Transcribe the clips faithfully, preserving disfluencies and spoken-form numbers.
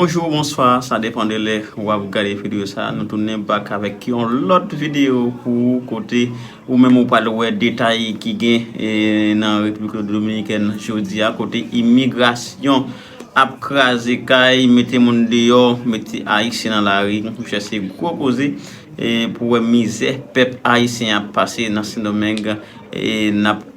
Bonjou, bonswa, sa depann de lè w ap gade videyo sa. Nou tounen back avèk yon lòt videyo pou ou, kote ou menm ou pral wè detay ki gen e, nan Repiblik Dominikèn jodi a, kote imigrasyon ap kraze kay, mete moun deyò, mete Ayisyen nan lari. Monchè, se gwo koze e, pou wè mizè pèp ayisyen ap pase nan Sendomeng. E n ap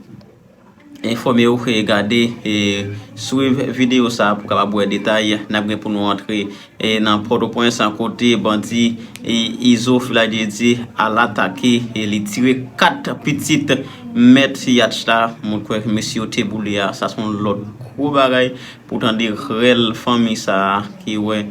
enfòme w e gade e swiv videyo sa a pou w kapab wè detay. N ap gen pou nou antre e nan Pòtoprens, kote bandi e Izo Filadjedye al atake e li tire kat pitit mèt yatch la. Mwen kwè mesye yo te boule a, sa se yon lòt gwo bagay pou tande rèl fanmi sa a ki wè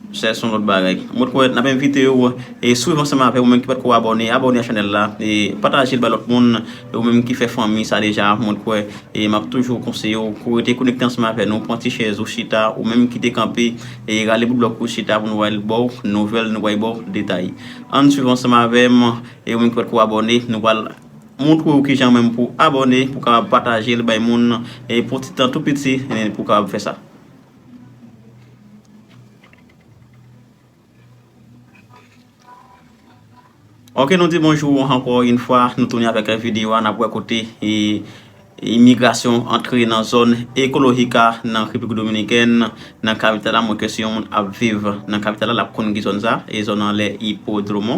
se yon lòt bagay. Mwen kwè n ap envite w e swiv ansanm avè w, ou menm ki potko abòne, abòne a chanèl la e pataje l bay lòt moun. E ou menm ki fè fanmi sa deja, mwen kwè e m ap toujou konseye w pou w rete konekte ansanm avè nou, pran ti chèz ou chita, ou menm ki te kanpe e rale bout blòk ou chita pou nou pral ba w nouvèl, nou pral ba w detay. Ann swiv ansanm avè m e ou menm ki potko abòne, nou pral montre w kijan menm pou abòne, pou kapab pataje l bay moun e pou ti tan tou piti e pou kapab fè sa. Ok, nou di bonjou ankò yon fwa. Nou tounen avèk videyo a, n ap wè kote e, imigrasyon antre nan zòn ekolojik a nan Repiblik Dominikèn, nan kapital la, mwen kwè si yon moun ap viv nan kapital la, l ap konn ki zòn sa, e zòn anlè Ipodwòm,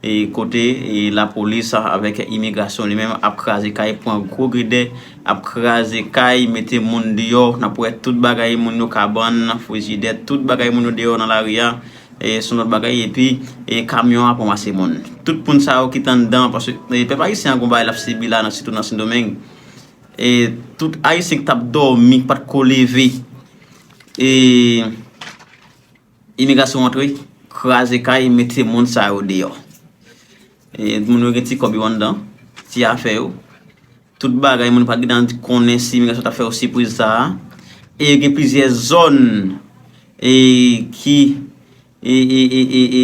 e kote e, lapolis avèk imigrasyon li menm ap kraze kay, pran gwo gredè, ap kraze kay, mete moun deyò, n ap wè tout bagay moun yo, kabann, frijidè, tout bagay moun yo deyò nan lari a. E se yon lòt bagay, epi e kamyon ap ranmase moun. Tout moun sa yo ki t anndan, paske e pèp ayisyen an gon bagay l ap sibi la, nan, sitou nan Sendomeng. E tout ayisyen ki t ap dòmi, ki pa t ko leve, e imigrasyon antre, kraze kay, mete moun sa yo deyò. E moun yo gen ti kòb yo anndan, ti afè yo. Tout bagay, moun pa gentan konnen si imigrasyon t ap fè yo sipriz sa a. E gen plizyè zòn e, ki e, e, e, e, e,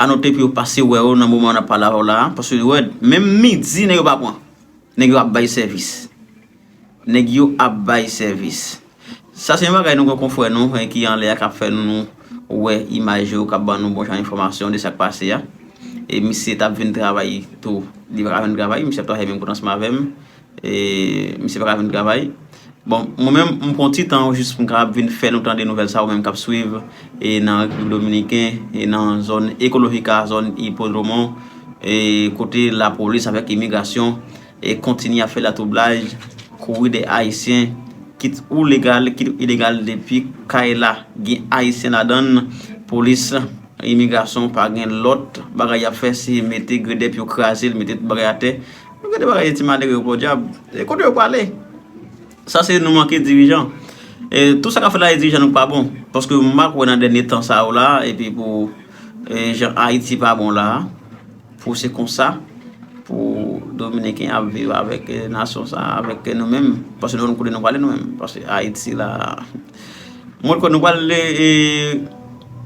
anote pou yo pase wè yo nan moman n ap pale avè w la a. Paske yo wè, menm midi, nèg yo pa pran. Nèg yo ap bay sèvis. Nèg yo ap bay sèvis. Sa se yon bagay nou gen konfrè nou e, ki anlè a k ap fè nou wè imaj yo, k ap ban nou bon jan enfòmasyon de sa k pase a. E misye t ap vin travay tou. Li pa ka vin travay, misye ap travay menm kote ansanm avè m. E misye pa ka vin travay. Bon, mwen menm, m pran ti tan jis pou m kapab vin fè nou tande nouvèl sa, ou menm k ap swiv e nan Repiblik Dominiken, e nan zòn ekolojik a, zòn Ipodwòm, e kote lapolis avèk imigrasyon e kontinye ap fè latwoublaj, kouri dèyè Ayisyen, kit ou legal, kit ou ilegal, depi kay la gen Ayisyen ladan l, polis, imigrasyon pa gen lòt bagay y ap fè, se mete gredè epi yo kraze l, mete tout bagay atè. Nou gade bagay de ti malere yo, podyab. E kote yo prale? Sa se nou manke dirijan. E tou sa k ap fèt la, e dirijan nou pa bon. Paske m pa kwè nan dènye tan sa yo la, epi pou e, jan Ayiti pa bon la, pou se konsa, pou Dominiken ap viv avèk e, nasyon sa, avèk e, nou menm, paske nou konn kote nou prale nou menm, paske Ayiti la, mwen kwè nou pral e,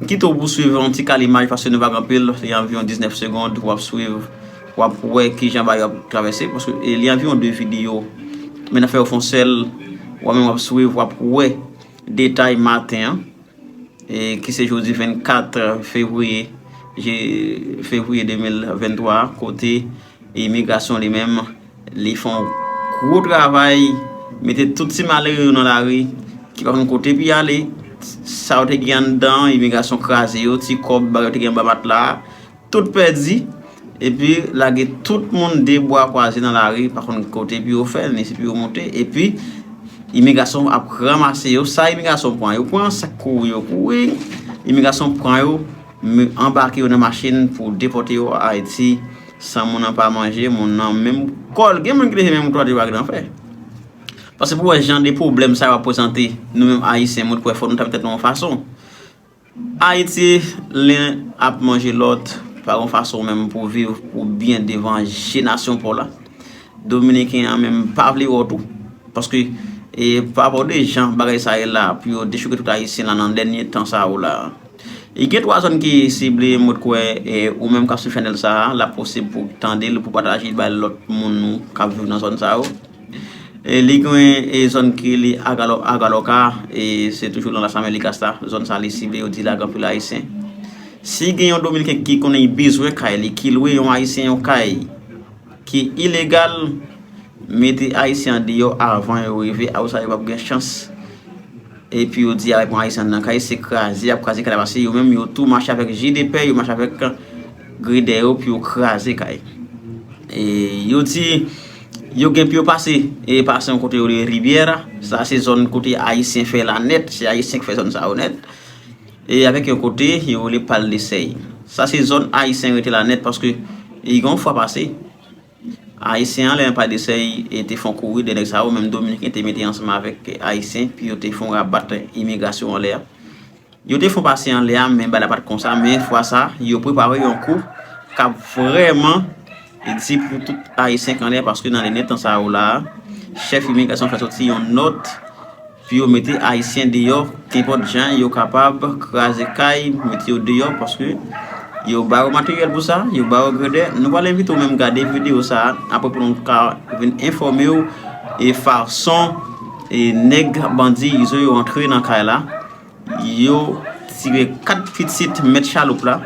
kite w pou swiv yon ti kal imaj, paske nou pa gen anpil, se anviwon diznèf segond, w ap swiv, w ap wè kijan bagay yo ap travèse, paske e, li anviwon de videyo, men n ap fè yo fè yon sèl, w ap menm w ap swiv, w ap wè detay maten an, e, ki se jodi vennkat fevriye, je, fevriye de mil venntwa, kote imigrasyon li menm, li fè yon gwo travay, mete tout ti malere yo nan lari, ki pa konn kote pou y ale, sa yo te gen anndan, imigrasyon kraze yo, ti kòb, bagay yo te gen anba matla a, tout pèdi, epi lage tout moun de bra kwaze nan lari, pa konn kote pou yo fè, ni si pou yo monte, epi imigrasyon ap ranmase yo, sa imigrasyon pran, yo pran, sa k kouri, yo kouri, imigrasyon pran yo, m-, anbake yo nan machin pou depòte yo Ayiti, san moun nan pa manje, moun nan menm kò l, gen moun ki leve menm twa de bagay nan fè. Paske pou wè jan de pwoblèm sa yo ap prezante, nou menm Ayisyen, mwen kwè fò nou tape tèt nou yon fason. Ayiti, len ap manje lòt, pa gon fason menm pou viv pou byen devan je nasyon pa w la. Dominiken an menm pa vle wè w tou. Paske, e, pa rapò de jan bagay sa ye la, pou yo dechouke tout Ayisyen la nan dènye tan sa yo la. E gen twa zòn ki sible, mwen kwè, e, ou menm k ap swiv chanèl sa a, l ap posib pou tande l, pou pataje l bay lòt moun nou k ap viv nan zòn sa yo. E li gen e zòn ki li Agalo-, Agaloka, e se toujou nan Las Américas la, zòn sa li sible, yo di la gen anpil Ayisyen. Si gen yon Dominiken ki konnen li bezwen kay li, ki lwe yon Ayisyen yon kay ki ilegal, mete Ayisyen an deyò avan yo rive, a ou sa yo p ap gen chans. Epi yo di avèk yon Ayisyen nan kay, se kraze, y ap kraze kay la, paske yo menm yo tou mache avèk jidepè, yo mache avèk gridè yo pou yo kraze kay. E yo di yo gen pou yo pase, e pase yon kote yo rele Ribyè, sa se zòn kote Ayisyen fè la nèt, se Ayisyen ki fè zòn sa yo nèt. E avèk yon kote yo rele Pal de Sèy. Sa se zòn Ayisyen rete la nèt paske e yon fwa pase, Ayisyen anlè Pal de Sèy e te fon kouri de nèg sa yo, menm Dominiken te mete ansanm avèk Ayisyen, pou yo te fon rabat imigrasyon anlè a. Yo te fon pase anlè a, men bagay la pa t konsa, men fwa sa, yo prepare yon kou k ap vrèman di pou tout Ayisyen k anlè a, paske nan lè tan sa yo la, chèf imigrasyon fè soti yon nòt pou yo mete Ayisyen deyò, kenpòt jan yo kapab kraze kay, mete yo deyò, paske yo ba yo materyèl pou sa, yo ba yo gredè. Nou pral envite w menm gade videyo sa a, apre pou nou ka vin enfòme w e fason e nèg bandi Izo yo antre nan kay la, yo tire kat pitit mèt chaloup la.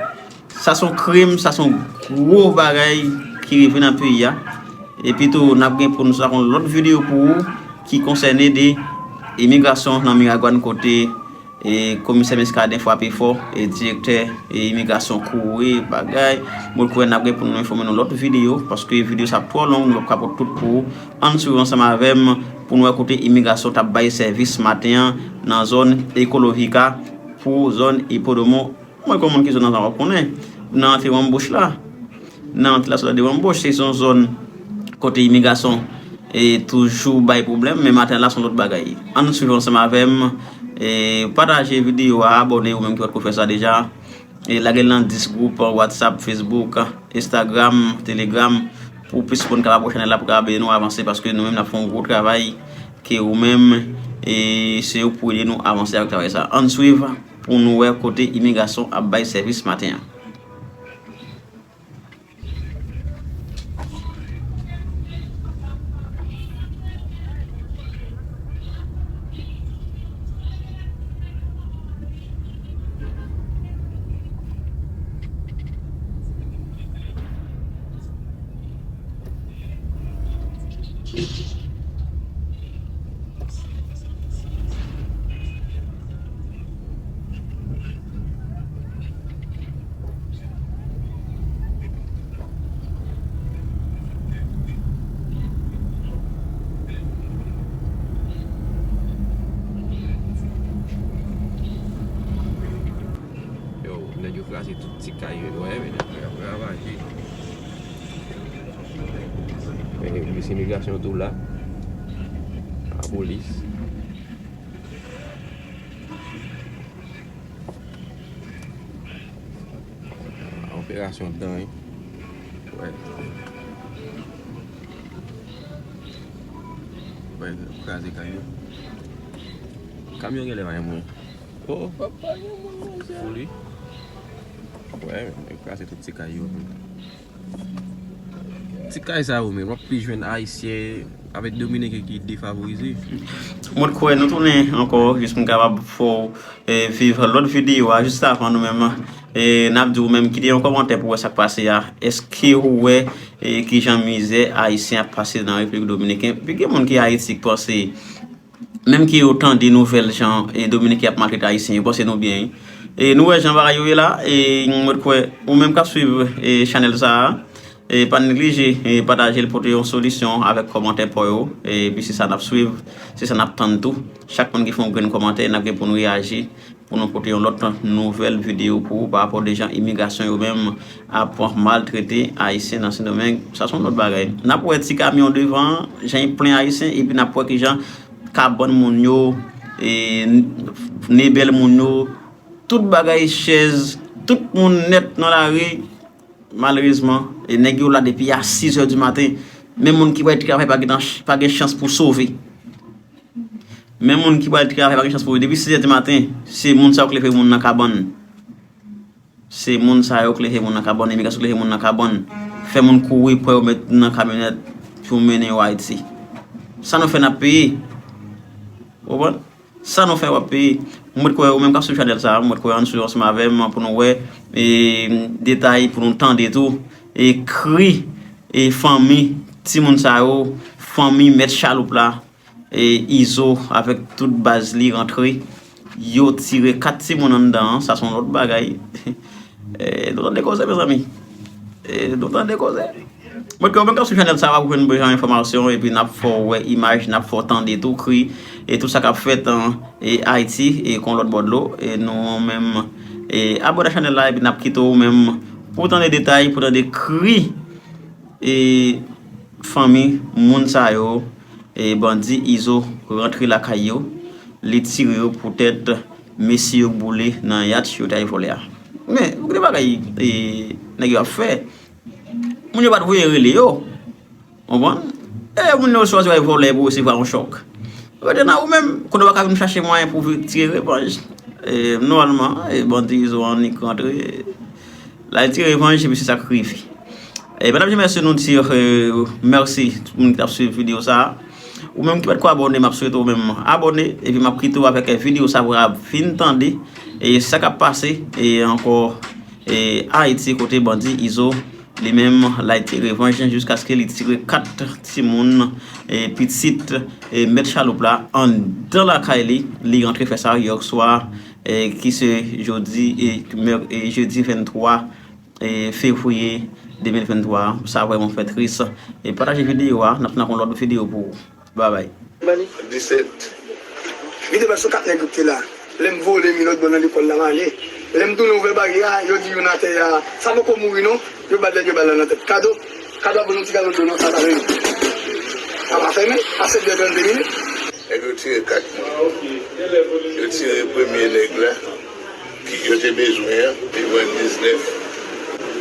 Sa se yon krim, sa se yon gwo bagay ki rive nan peyi a. Epi tou, n ap gen pou nou sot yon lòt videyo pou ou ki konsène de imigrasyon nan Miragwàn kote e komisè Muscadin frape fò e direktè e imigrasyon kouri bagay. Mwen kwè n ap gen pou nou enfòme nou lòt videyo, paske videyo sa ap twò long, nou p ap ka pote tout pou ou. Ann swiv ansanm avè m pou nou wè kote imigrasyon t ap bay sèvis maten an nan zòn Ekolojika pou zòn Ipodwomo. Mwen, kòm moun ki zòn nan, w ap konnen, nan antre Wanbouch la, nan antre Lasòt de Wanbouch, se yon zòn kote imigrasyon e toujou bay pwoblèm, men maten la se yon lòt bagay. Ann swiv ansanm avè m, e pataje videyo a, abòne ou menm ki pa t ko fè sa deja, e lage l nan dis gwoup, WhatsApp, Facebook, Instagram, Telegram, pou plis moun kapab wè chanèl la, pou kapab ede nou avanse, paske nou menm n ap fè yon gwo travay, ke ou menm, e se ou pou ede nou avanse avèk travay sa. Ann swiv pou nou wè kote imigrasyon ap bay sèvis maten an. Yo, nèg yo kraze tout ti kay yo, nou wè, men nèg yo ap ravaje. Men polis imigrasyon tou la. Lapolis. Operasyon dan, wi. Wè. Wè, kraze kay yo. Kamyon genlè pa gen moun. Oh, papa, gen moun, monchè. Pou li. Wè, men kraze tout ti kay yo. Ti kay sa yo, men w ap plis jwenn Ayisyen avèk Dominiken ki defavorize. Mwen kwè nou tounen ankò, jis pou n kapab fè w, e, viv lòt videyo a. Jis avan nou menm, e, n ap di w menm, kite yon kòmantè pou w wè sa k pase a. Èske w wè, e, kijan mizè Ayisyen ap pase nan Repiblik Dominiken? Pi gen moun ki Ayiti k panse, menm ke yo tande nouvèl jan, e, Dominiken ap maltrete Ayisyen, yo panse nou byen, wi. E nou wè jan bagay yo ye la, e mwen kwè, ou menm k ap swiv, e, chanèl sa a, e pa neglije, e pataje l, pote yon solisyon avèk kòmantè pa w yo, e epi se sa n ap swiv, se sa n ap tann tou. Chak moun ki fè yon grenn kòmantè, n ap gen pou nou reyaji, pou nou pote yon lòt nouvèl videyo pou ou pa rapò de jan imigrasyon yo menm ap maltrete Ayisyen nan Sendomeng. Sa se yon lòt bagay. N ap wè ti kamyon devan an, jan l plen Ayisyen, epi n ap wè kijan kabann moun yo, e, nebèl moun yo, tout bagay, chèz, tout moun nèt nan lari. Malerezman, e nèg yo la depi a sizè di maten. Men moun ki pral travay pa gen, pa gen chans pou sove. Men moun ki pral travay pa gen chans pou, depi sizè di maten, se moun sa yo k leve moun nan kabann. Se moun sa yo k leve moun nan kabann, imigrasyon k leve moun nan kabann. Fè moun kouri pran yo met nan kamyonèt pou mennen yo Ayiti. Sa nou fè n ap peye. Ou konprann? Sa nou fè w ap peye. Mwen kwè ou menm k ap swiv chanèl sa a, mwen kwè ann swiv ansanm avè m pou nou wè e, detay, pou nou tande tou e kri e fanmi timoun sa yo, fanmi mèt chaloup la, e Izo avèk tout baz li rantre. Yo tire kat timoun anndan an, sa se yon lòt bagay. E, nou tande koze, mezanmi. E, nou tande koze. Mwen kwè ou menm k ap swiv chanèl sa a, w ap jwenn bezwen enfòmasyon, epi n ap fè w wè imaj, n ap fè w tande tou kri, e tout sa k ap fèt an, e Ayiti, e kon lòt bò dlo, e nou menm, e abòne ak chanèl la, epi n ap kite w menm pou w tande detay, pou w tande kri, e fanmi moun sa yo, e bandi Izo rantre lakay yo, li tire yo poutèt mesye yo boule nan yatch yo t al vòlè a. Men, gen de bagay, e, nèg yo ap fè. Moun yo pa t voye rele yo. Konprann? E moun yo chwazi al vòlè pou resevwa yon chòk. Rete nan ou menm, kounye a w pa ka vin chache mwayen pou vi- tire revanj. E, nòmalman, e, bandi Izo annik rantre. La, li tire revanj, epi se sa k rive. E, medam e mesye, nou di, e, mèsi tout moun ki t ap swiv videyo sa a. Ou menm ki pa t ko abòne, m ap swete w menm abòne, epi m ap kite w avèk, e, videyo sa a pou w fin tande, e, sa k ap pase, e, ankò, e, Ayiti, kote bandi Izo, li menm, l al tire revanj jiskaske li tire kat timoun, e, pitit, e, mèt chaloup la, anndan lakay li, li rantre fè sa yè swa, e, ki se jodi, e, mè- e, jedi venntwa, e, fevriye de mil venntwa. Sa vrèman fè tris. E pataje videyo a, n ap nan yon lòt videyo pou ou. Babay. Disèt. Vide bal sou kat nèg yo ki te la. Lè m vole mi lòt bò nan lekòl la, m ale. Lè m tounen ouvè baryè a, yo di youn atè a, sa poko mouri non. Yo ba l nèg yo bal la nan tèt. Kado, Kado ap voye yon ti galon dlo nan sa, sa vle di. Sa pa fèmen, a sèt è trannde minit. Nèg yo tire kat moun. Yo tire premye nèg la, ki yo te bezwen an, li pran diznèf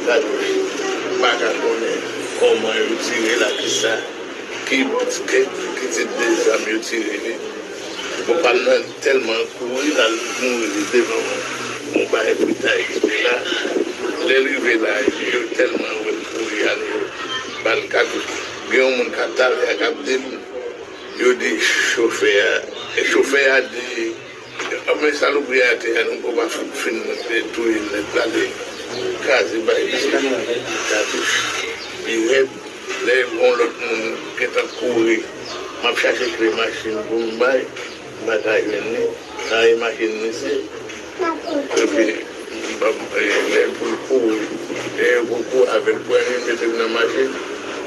katouch. M pa ka konnen kòman yo tire l, a kisa, ki, ki, ki tip de zam yo tire li. Bon, pa m nan tèlman kouri, l al mouri devan yon bagay fritay ki te la. Lè l rive la, yo tèlman wè l kouri, al yo ba l katouch. Gen yon moun k ap talè a k ap di m, yo di chofè a, e chofè a di, men salopri a atè a, nou poko pa fin touye l nèt la, li kraze bay li katouch pi rèd. Lè yon lòt moun gentan kouri, m ap chache kle machin pou m bay, m pa ka jwenn li. Sa e machin misye. Epi, m pa, e, lè pou l kouri, lè yo pou kouri avè l, pran li, mete l nan machin.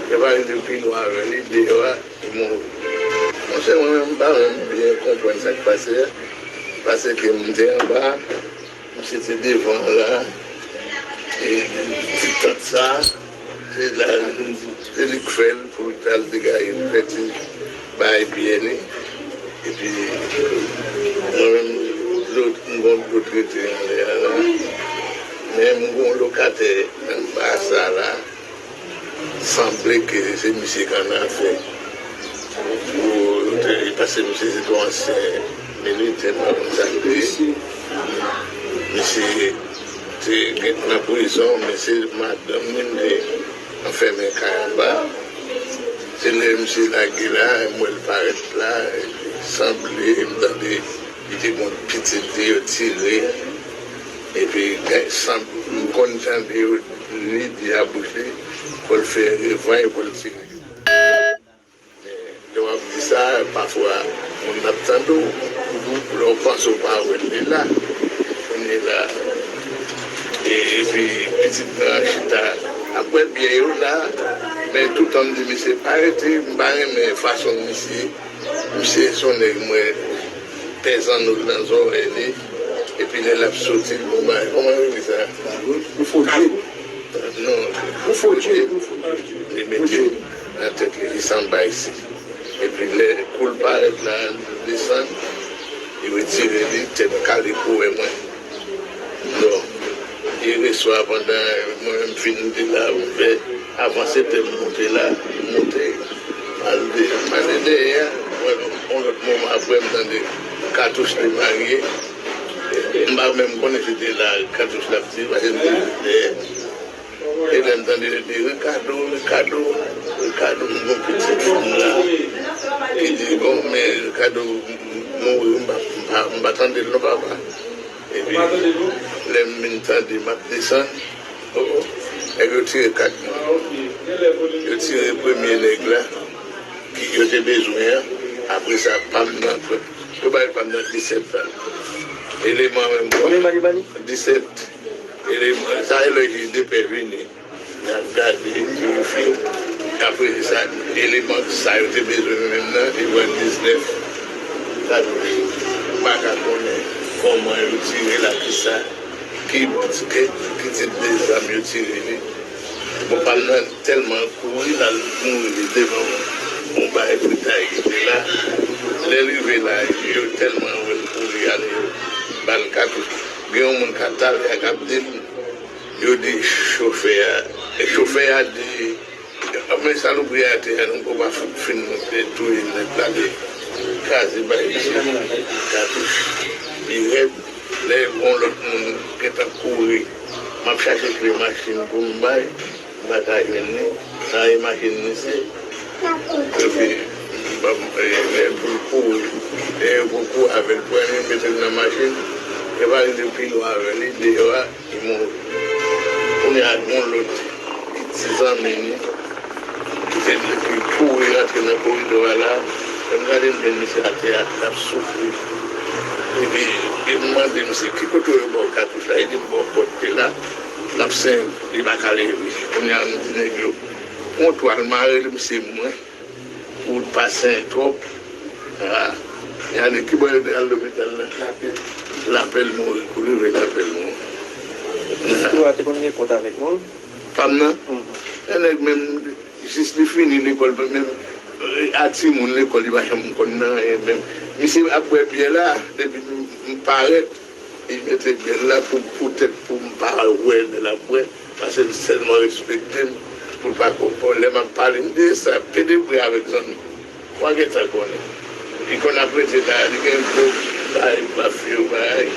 Yo pa vin pi lwen avè li, deyò a, li mouri. Monchè, mwen menm, m pa menm byen konprann sa k pase a. Paske m te anba, misye te devan la, e, ti tant sa, se la, se li k fè l pou l t al degaje l fè ti bagay pye li. Epi, mwen menm, dlo, m gon dlo trete anlè a la. Men m gon lokatè anba sa la. Sanble ke se misye k annafè. Pou te, paske misye se yon ansyen militè, m pa konn sa k te ye. Misye te gen nan prizon, men se madanm li te anfèmen kay anba. Se lè misye lage la, m wè l parèt la, epi sanble, m tande li te gon pitit li yo tire, epi gen, sanble, m konn tande yo li di a bouch li, pou l fè revanj, pou l tire. Men, lè w ap di sa, pafwa, moun ap tande w, lè w panse w pa wè l, li la. Kounye la, e, epi pitit mwen an chita ap bwè byè yo la, men toutan m di misye pa rete, m pa renmen fason misye, misye se yon nèg mwen pèzan nou nan zòrèy li, epi lè l ap soti, l gon bagay, kòman yo rele sa? Yon fodye. Non, yon fodye. Li mete nan tèt li, li sanba isi. Epi lè kou l parèt la, l desann, li retire li, tèt kale kou wè mwen. Non. Yè swa pandan mwen menm fin de la, m fè avan sèt è m monte la, m monte, m ale de, m ale dèyè a, mwen, yon lòt moman apre m tande katouch li marye. M pa menm konnen se te la katouch la ap tire, paske m te dèyè. E lè m tande yo di, Ricardo, Ricardo, Ricardo, m gon pitit fanm la. Ki di, bon, men Kado mouri, m pa, m pa, m pa tande l non, papa. Epi, lè m vin tande, m ap desann, o, o, nèg yo tire kat moun. Yo tire premye nèg la, ki yo te bezwen an. Apre sa, pa m nan, yo bay pa m nan disèt bal. Eleman menm, konbyen bal li ba li? Disèt. Eleman, sa e lè jij de pè vini. N ap gade, verifye. Apre sa, eleman sa yo te bezwen menm nan, li pran diznèf katouch. M pa ka konnen kòman yo tire l, ak kisa, ki, ki, ki tip de zam yo tire li. Bon, pa m nan tèlman kouri, l al mouri devan yon bagay fritay ki te la. Lè l rive la, yo tèlman wè l kouri ale, ba l katouch. Gen yon moun k ap tale a k ap di l, yo di chofè a, e chofè a di, men salopri a te a, nou poko pa fin, fin touye nèg la, li kraze bay misye katouch. Li rèd, lè yon lòt moun gentan kouri, m ap chache kle machin pou m bay, m pa ka jwenn li, sa e machin misye. Epi, ban m, e, lè pou l kouri, lè yo pou kouri avè l, pran li, mete l nan machin, yo pa rete pi lwen avè li, deyò a, li mouri. Kounye a, gen yon lòt ki ti zanmi li, ki te, ki kouri rantre nan koridò a la, lè m gade m jwenn misye atè a, l ap soufri. Epi, epi m mande misye, ki kote yo ba w katouch la? Li di m bò pòt te la, l ap senyen, li pa ka leve. Kounye a, m di nèg yo, pran yon twal mare l, misye mwen. Ou pa senyen twòp. Ah. Yane, ki bò yo te al lopital la? Lapèl. Lapèl mouri, kou rive Lapèl mouri. Ou a te konn gen kont avèk moun? Pa m nan? Mhm. E nèg menm, jis li fini lekòl, menm, eh, a timoun lekòl, li pa janm konn nan anyen menm. Misye ap bwè byè la, depi m, m parèt, li mete byè l la pou, poutèt pou m pa wè lè l ap bwè, paske l tèlman respekte m, pou l pa konprann lè m ap pale, m di sa, pede bri avèk zanmi. W a gentan konnen. Li konn ap rete la, li gen gwo bagay, pafye yo bagay.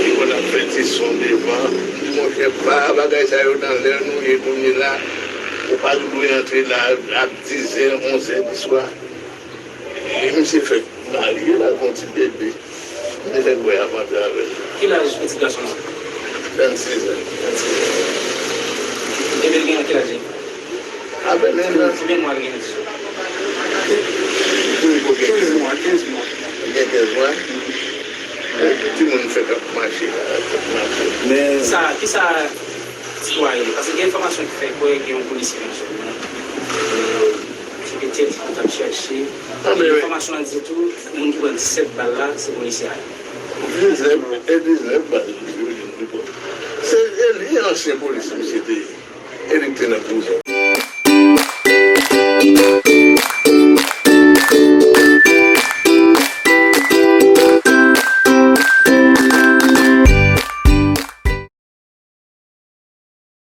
Li konn ap fè ti son devan. M di, monchè, pa bagay sa yo nan lè nou ye kounye la. Ou pa dwe antre la ap dizè, onzè di swa. E misye fèk marye la, gon ti bebe. M te fèk wè avan travè. Ki laj pitit gason sa? Vennsis an. Vennsis an. Epi l gen ki laj li? Apèn en an. Konbyen mwa l gen? Kenz mwa, kenz mwa. Li gen kenz mwa? Timoun fèk ap mache la, ap mache. Men sa, kisa sitwayen? Paske gen enfòmasyon ki fè kwè gen yon polisye nan zòn nan. Se petèt yo t ap chèche. Ah, men, men. Enfòmasyon an di tou, moun ki pran disèt bal la, se polisye a ye. Diznèf, e diznèf bal, yo di m li pran. Se, e li ansyen polis, misye te ye. E li k te nan prizon.